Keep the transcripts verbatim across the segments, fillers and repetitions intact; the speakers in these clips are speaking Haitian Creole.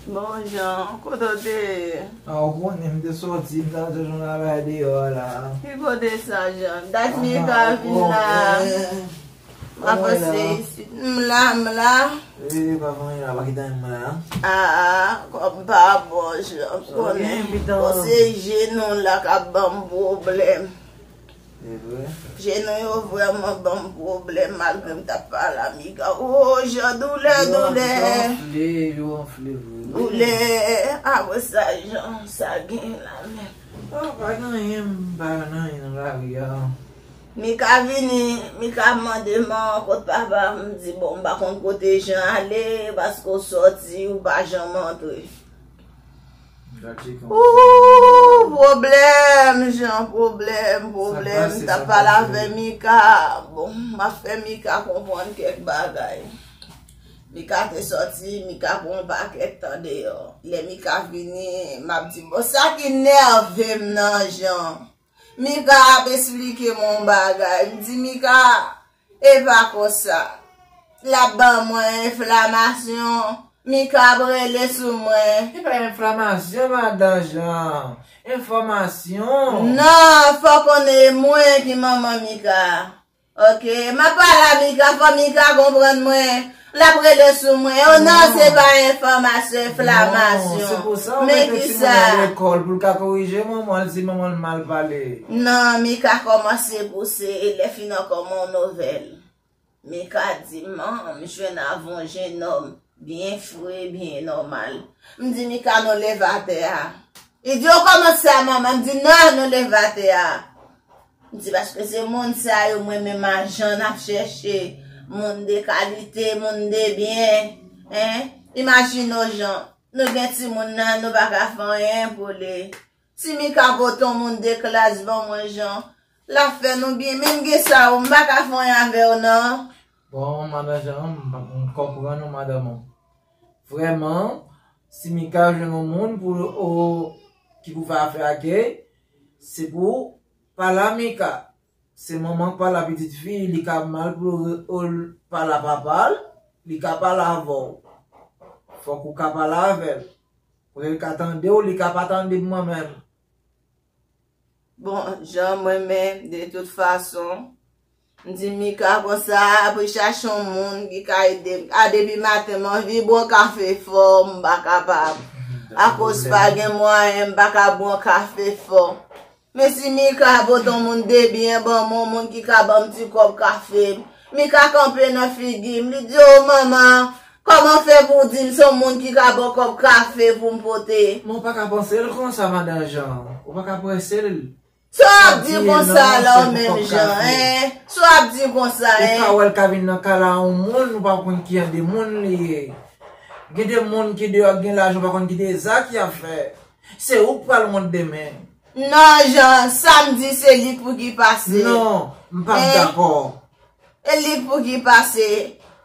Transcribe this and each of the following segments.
Bon, Jan, kote w te ye? A, ou konnen m te sòti, m t al chèche yon travay deyò a la. Ki kote sa, Jan? Dat Mika vin la. M ap panse isit. M la, m la. Wi, pa fè anyen la, pa kite anyen m la. A, a, kòm pa bon, Jan, m konnen. Bon, se jenou la k ap ban m pwoblèm. Se vre? Jenou yo vrèman ban m pwoblèm malgre m t ap pale a Mika. O, Jan, doulè, doulè. Yo anfle, yo anfle vre. Doulè. Apre sa, Jan, sa gen la menm. O, pa gen anyen, m pa jwenn anyen nan lari a. Mika vini, Mika mande m kot papa m. M di, bon, m pa konn kote Jan ale, paske w sòti, ou pa janm antre. Ooh, pwoblèm, Jan, pwoblèm, pwoblèm. M t ap pale avè Mika. Bon, m ap fè Mika konprann kèk bagay. Mika te sòti, Mika pran yon pakèt tan deyò. Lè Mika vini, m ap di, bon, sa ki nève m nan, Jan. Mika ap esplike m yon bagay. M di, Mika, e pa konsa. L ap ban mwen enflamasyon. Mika ap rele sou mwen. E pa enflamasyon, madan Jan. Enfòmasyon. Non, fò konnen e mwen ki manman Mika. Oke, m ap pale a Mika, fò Mika konprann mwen. L ap rele sou mwen. O non, se pa enfòmasyon, enflamasyon. Non, se pou sa w mete timoun nan lekòl, pou l ka korije manman l si manman l mal pale. Non, Mika kòmanse pouse, e lè fin ankò m yon nouvèl. Mika di m, manman, m jwenn avè yon jennonm. Byen fre, byen nòmal. M di, Mika, nou leve atè a. Li di, ou kòmanse a manman. M di, non, nou leve atè a. M di, paske se moun sa yo, mwen menm a Jan ap chèche. Moun de kalite, moun de byen. Hein? Imajine w, Jan. Nou gen timoun nan, nou pa ka fè anyen pou li. Si Mika pote yon moun de klas ban mwen, Jan, l ap fè nou byen, men m gen sa yo, m pa ka fè anyen avè w non. Bon, madan Jan, m, m konprann ou, madanm ou. Vrèman, si Mika jwenn yon moun pou, o, ki pou fè afè ak li, se pou pale a Mika. Se manman k pale a pitit fi, li ka mal pou l pale a papa l, li ka pale avè w. Fòk ou ka pale avè l. Pou li ka tande w, li ka pa tande mwen menm. Bon, Jan, mwen menm, de tout fason, m di Mika konsa, pou l chache yon moun ki ka ede m. A, depi maten, m anvi bwè kafe fò, m pa kapab. Akoz pa gen mwayen, m pa ka bwè kafe fò. Men si Mika pote yon moun de byen ban mwen, yon moun ki ka ban m ti kòb kafe, Mika kanpe nan figi m, li di, o manman, kòman fè pou w di m se yon moun ki ka ba w kòb kafe pou m pote? Men w pa ka panse l konsa, madan Jan. Ou pa ka panse l. Sa w ap di konsa la, ou menm Jan, hein? Sa w ap di konsa, hein? Ou ka wè l ka vin nan kay la yon moun, ou pa konn ki jan de moun li ye. Gen de moun ki deyò gen lajan, ou pa konn ki deza ki ap fè. Se ou k pral wont demen. Non, Jan, sa m di se li k pou ki pase. Non, m p ap dakò. E li k pou ki pase.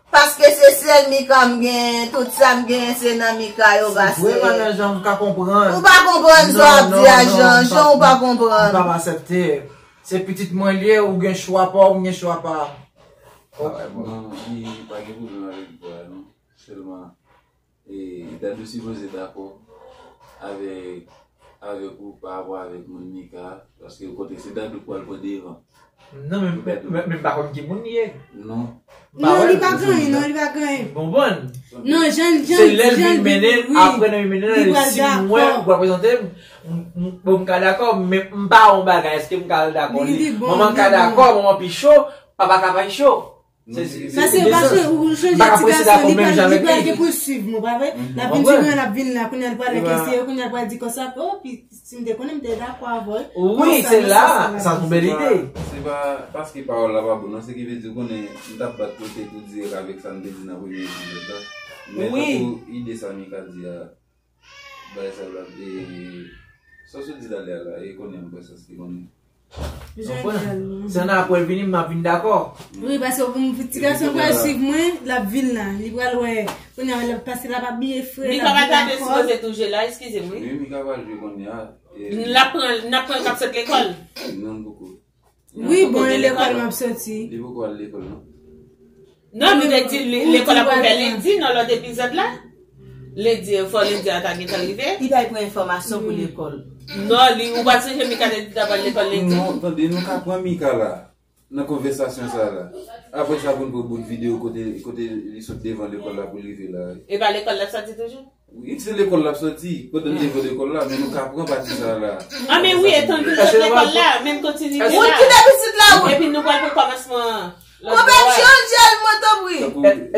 Paske se sèl Mika m genyen, tout sa m genyen se nan Mika yo pase. Se vre, madan Jan, m ka konprann. Ou pa konprann sa w ap di a, Jan, Jan, ou pa konprann. M p ap aksepte. Se pitit mwen l ye, ou gen chwa pa w, m gen chwa pa m. Bon, li pa gen pwoblèm avèk vwa a, non. Sèlman, e, Dadou sipoze dakò avèk, avèk ou pa rapò avèk moun Mika, paske ou konnen se Dadou k pral pran devan. Non, men, men, men, men m pa konn ki moun li ye. Non. Non, li pa gen anyen, non, li pa gen anyen. Konprann? Non, Jan, Jan, se lè l vin mennen l, apre nan mennen l, si mwen, ou reprezante m, m, m, bon, m ka dakò, men m pa yon bagay, èske m ka dakò li? Manman ka dakò, manman pi cho, papa ka pa cho. Sa se paske ou chanje ti gason, li pral, li pral gen pou l swiv nou, pa vre? L ap vin di mwen, l ap vin la, kounye a l pral enkyete yo, kounye a l pral di konsa, o, pi, si m te konnen, m te dakò avè w. Wi, se la, sa se yon bèl ide. Se pa paske pawòl la pa bon, non, se ki vle di, ou konnen, m t ap bat pou te tou dirèk avèk sa m te di nan premye epizòd la. Men tankou ide sa Mika di a, Bagay sa yo la, e, sa w sot di talè a la, e konnen m kwè sa se konnen. Konprann? Se nan apre l vini, m ap vin dakò. Wi, paske pou m ti gason pral swiv mwen, l ap vin la. Li pral wè, kounye a, l ap pase, l ap abiye fre, l ap vin dakò. Mika pa tande sipoze tou jwe la, eskize m, wi. Wi, Mika pral jwe kounye a. N ap pran, n ap pran l k ap sot lekòl. Non, poko. Wi, bon, e lekòl m ap soti. Li poko al lekòl, non? Non, nou te di li, lekòl ap ouvè lendi nan lòt epizòd la. Lendi, fò lendi a ta gentan rive. Li bay pou enfòmasyon pou lekòl. Non, li, ou pa t sonje Mika te di ta pral lekòl lendi? Non, tande, nou ka pran Mika la, nan konvèsasyon sa la. Apre sa, pou n pran bout videyo kote, kote li sot devan lekòl la pou l rive la. E pa lekòl l ap sòti toujou? Wi, se lekòl l ap sòti. Pandan l devan lekòl la, men nou ka pran pati sa la. A, men wi, etan l vin sot lekòl la, men l kontinye la. Wout kite pitit la, wout! Epi nou pral pran kòmansman. Konpè Djondjèl, mwen tanpri.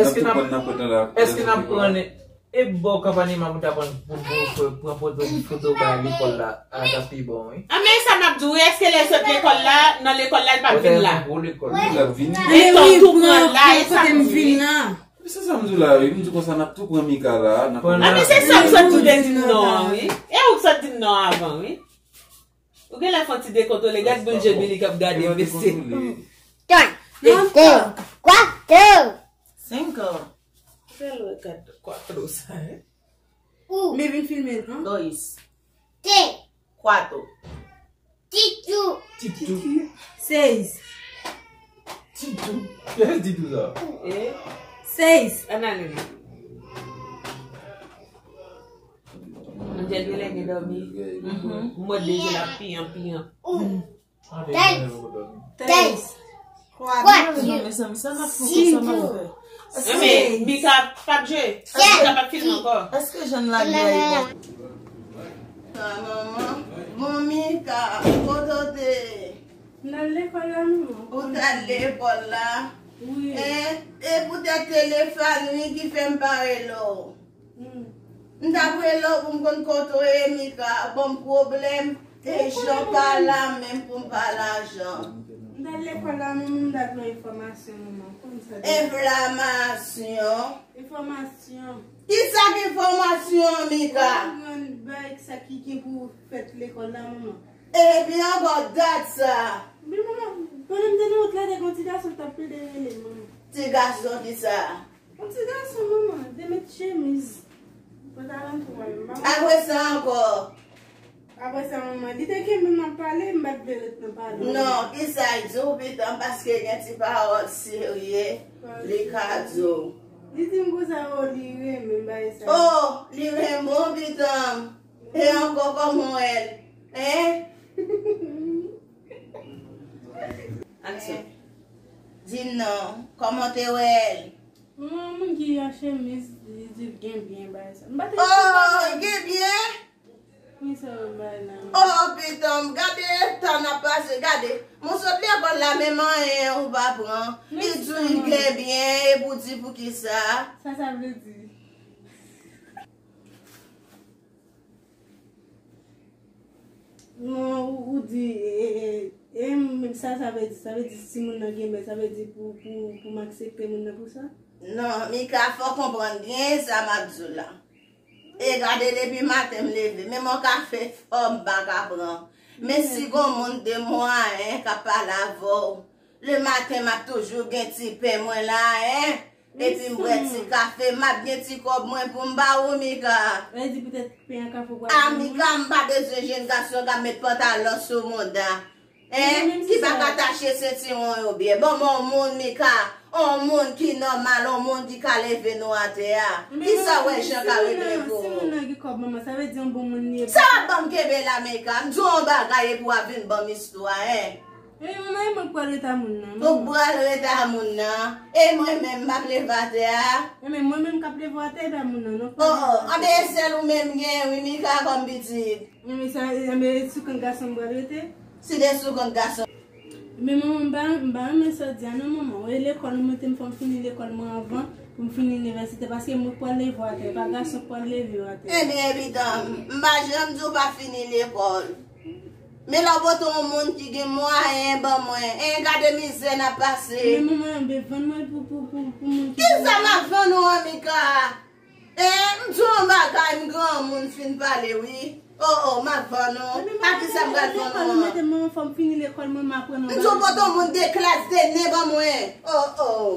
Èske n ap, èske n ap pran e bò kanpanyman pou ta pran pou pou pran foto foto ba lekòl la a ta pi bon wi. A men sa m ap di w wi, èske lè l sot lekòl la, nan lekòl la l p ap vin la? Gwo lekòl wi. L ap vini. E tan tou pran la, e sa m di wi. Se sa m di w la wi, m di konsa n ap tou pran Mika la. A men se sa m sot tou de di m non an wi. E ou k sot di m non an avan wi. Ou genlè fè yon ti dekontwole, gad boul je Billy k ap gade mesye. Twa, de, kwatro, senk. Fè l wè gad kwatro sa, hein. Ou. Men vin filme l, han. Dois. Te. Quatro. Titou. Titou. Seis. Titou. Kiyès Titou sa? Seis. Ann ale. Angel genlè gen dòmi. Mwen deja l ap piyan piyan. Tres. Tres. Cuatro. Cinco. Mika p ap jwe. Mika p ap filme ankò. Èske Jeanne lage a e bon? Sa manman. Bon Mika, kote w te ye? M t al lekòl la manman. Ou t al lekòl la? Wi. E poutèt telefòn wi ki fè m pa rele w. M t ap rele w pou m konn kote w ye Mika, ban m pwoblèm. E jan pa la menm pou m pa lajan. M t al lekòl la manman, m t al pran enfòmasyon manman. Enflamasyon? Enfòmasyon. Kisa k enfòmasyon Mika? Ou konprann bay sa ki gen pou fèt lekòl la manman? Epi ankò dat sa. Men manman, pandan m te nan wout la te gen yon ti gason k t ap plede rele m manman. Ti gason kisa? Yon ti gason manman, te met chemiz. Pantalan twal, m pa konn. Apre sa ankò? Apre sa manman, li te kenbe m ap pale, m pa t vle ret nan pale. Non, kisa l di w pitan, paske gen ti pawòl serye li ka di w. Li di m konsa o li renmen m bagay sa. O, li renmen w pitan. E ankò kòman w wè l? Hein? Aksyon. Di m non, kòman w te wè l? Yon moun ki an chemiz, li di l gen byen bagay sa. M pa t... Oh, gen byen? Wi, sa yo bay la. Oh, pitanm, gade tan n ap pase, gade. M sot lekòl la, menm anyen ou pa pran. Li di w li gen byen, epi w di poukisa? Sa sa vle di? Non, ou, ou di, e, e, e, m, sa, sa vle di, sa vle di si moun nan gen bèl, sa vle di pou, pou, pou m aksepte moun nan pou sa? Non, Mika, fò w konprann byen sa m ap di w la. E gade, depi maten m leve, menm yon kafe fò m pa ka pran. Men si gon moun de mwayen k ap pale avè w, lematen m ap toujou gen ti pen mwen la, en. Epi m bwè ti kafe, m ap gen ti kòb mwen pou m ba ou, Mika. Vle di poutèt pen an kafe w pral... A, Mika, m pa bezwen jèn gason k ap met pantalon sou mouda. En, ki pa ka tache sentiwon yo byen. Ban m yon moun, Mika, yon moun ki nòmal, yon moun ki ka leve nou atè a. Kisa w wè Jan ka regle pou ou? Si moun nan gen kòb, manman, sa vle di yon bon moun li ye. Sa w ap ban m kenbe la, Mika? M di w yon bagay epi w ap vin ban m istwa, en. Men manman, e mwen k pral rete a moun nan. Ou k pral rete a moun nan? E mwen menm, m ap leve atè a? Men mwen menm k ap leve atè, e pa moun nan, non. Oh, oh, anben e sèl ou menm gen, wi, Mika, kòm pitit. Enben sa, enben sou kont gason m pral rete? Si te sou kont gason. Men manman, m pa, m pa renmen sa w di a non manman. Wi, lekòl mwen te m fò m fini lekòl mwen anvan pou m fini inivèsite, paske mwen k pral leve w atè, e pa gason k pral leve w atè. Ebyen, evidan, m pa janm di w pa fini lekòl. Men lè w pote yon moun ki gen mwayen ban mwen, en, gade mizè n ap pase. Men manman, yo vle vann mwen pou, pou, pou, pou moun ki... Kisa m ap vann ou an, Mika? En, m di w yon bagay, m granmoun fin pale wi. Oh, oh, m ap vann ou. A kisa m pral vann ou an? Mete mwen anfòm, fini lekòl mwen, m aprann yon bagay. M di w pote yon moun de klas de nen ban mwen. Oh, oh.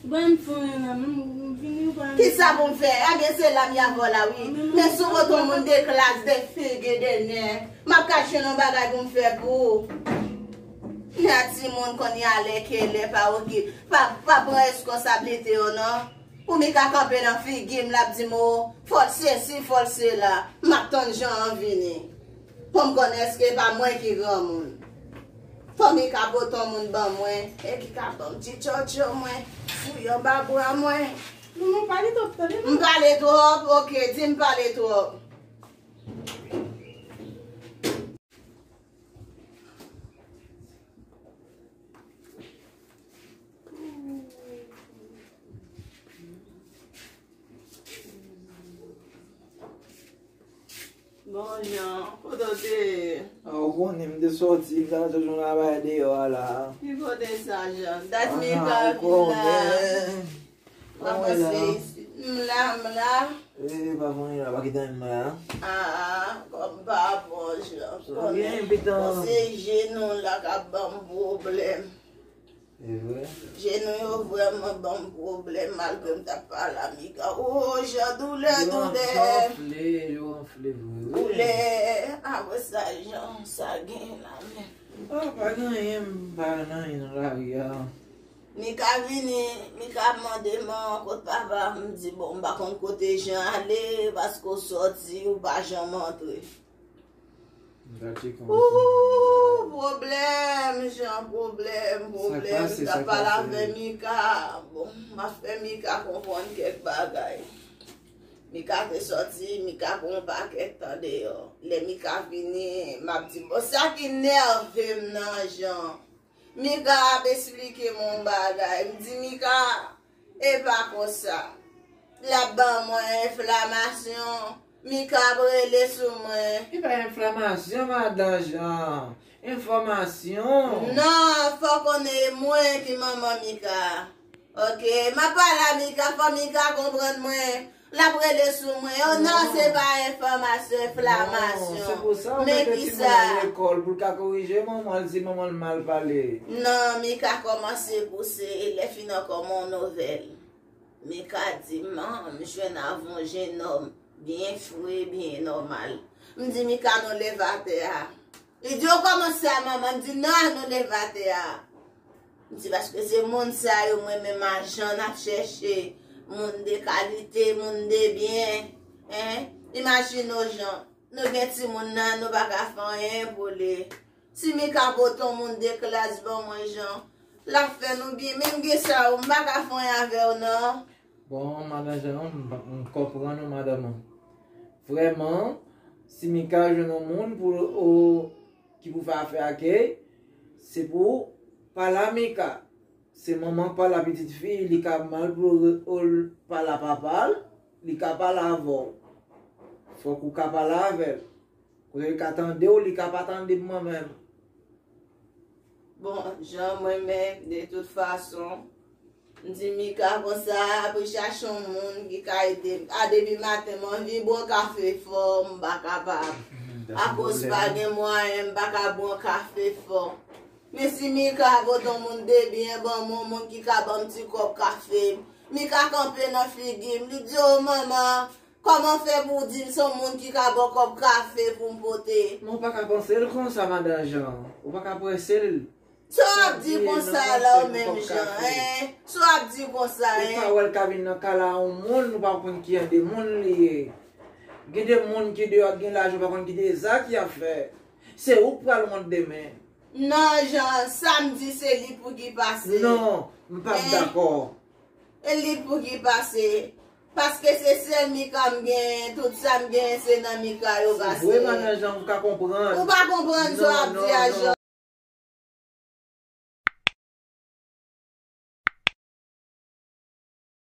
Bon, m fè anyen la, menm ou vini ou pa... Kisa pou m fè? Ebyen, se la m y avè w la wi. Men si w pote yon moun de klas de figi de nen, m ap ka jwenn yon bagay pou m fè pou ou. Nan timoun kounye a lè ke lè pa oki, pa, pa pran reskonsablite yo non. Pou Mika kanpe nan figi m, l ap di m, o, fò l sesi, fò l sela. M ap tann Jan an vini. Pou m konnen èske e pa mwen ki granmoun. Fò Mika pote yon moun ban mwen, e ki ka ban m ti tchòtchò mwen, fouye anba bra mwen. Manman, pale twòp, tande non. M pale twòp, oke, di m pale twòp. Bon, Jan, kote w te ye? A, ou konnen m te sòti, m t al chèche yon travay deyò a la. Ki kote sa, Jan? Dat Mika vin la. M ap panse isit. M la, m la. E, pa konnen la, pa kite m la. A, a, kòm pa bon, Jan. Konnen, bon, se jenou la k ap ban m pwoblèm. E vre? Jenou yo vrèman ban m pwoblèm, malgre m t ap pale a Mika. O, Jan, doulè, doulè. Yo anfle, yo anfle vre. Doulè. Apre sa, Jan, sa gen la menm. O, pa gen anyen, m pa nan anyen nan lari a. Mika vini, Mika mande m, "Kot papa?" M di, "Bon, m pa konn kote Jan ale, paske w sòti, ou pa janm antre." Ou, pwoblèm, Jan, pwoblèm, pwoblèm. M t ap pale avè Mika. Bon, m ap fè Mika konprann kèk bagay. Mika te sòti, Mika pran yon pakèt tan deyò. Lè Mika vini, m ap di, bon, sa ki nève m nan, Jan. Mika ap esplike m yon bagay. M di, Mika, e pa konsa. L ap ban mwen enflamasyon. Mika ap rele sou mwen. E pa enflamasyon, madan Jan. Enfòmasyon. Non, fò konnen e mwen ki manman Mika. Oke, m ap pale a Mika, fò Mika konprann mwen. L ap rele sou mwen. O non, se pa enfòmasyon, enflamasyon. Men kisa? Lekòl pou l ka korije manman l si manman l mal pale. Non, Mika kòmanse pouse, lè fin ankò m yon nouvèl. Mika di, "Man, m jwenn avè yon jennòm, byen fre, byen nòmal." M di, "Mika, nou leve atè a." Li di, "Ou kòmanse a manman?" M di, "Non, nou leve atè a." M di, "Paske se moun sa yo, mwen menm a Jan, n ap chèche moun de kalite, moun de byen. En, imajine w, Jan, nou gen timoun nan, nou pa ka fè anyen pou li. Si Mika pote yon moun de klas ban mwen, Jan, l ap fè nou byen. Men m gen sa yo, m pa ka fè anyen avè w, non." Bon, madan Jan, m, m konprann ou, madanm. Vrèman, si Mika jwenn yon moun pou, ou, ki pou fè afè ak li, se pou pale a Mika. Se manman k pale a pitit fi, li ka mal pou ou pale a papa l, li ka pale avè w. Fòk ou ka pale avè l. Kote li ka tande w, li ka pa tande mwen menm. Bon, Jan, mwen menm, de tout fason, m di Mika konsa, pou l chache yon moun ki ka ede m. A, depi maten, m anvi bwè kafe fò, m pa kapab. Akoz pa gen mwayen, m pa ka bwè kafe fò. Men si Mika pote yon moun de byen ban mwen, yon moun ki ka ban m ti kòp kafe, Mika kanpe nan figi m, li di, "O manman, kòman fè pou w di m se yon moun ki ka ba w kòb kafe pou m pote?" Men w pa ka panse l konsa, madan Jan. Ou pa ka prese l. Sa w ap di konsa la, ou menm Jan, en? Sa w ap di konsa, en? Ou pa wè l ka vin nan kay la yon moun, ou pa konn ki jan de moun li ye. Gen de moun ki deyò, gen lajan, ou pa konn ki de zak y ap fè. Se ou k pral wont demen. Non, Jan, sa m di se li pou ki pase. Non, m p ap dakò. E li pou ki pase. Paske se sèl Mika m genyen, tout sa m genyen se nan Mika yo pase. Se vre, madan Jan, ou ka konprann. Ou pa konprann sa w ap di a, Jan.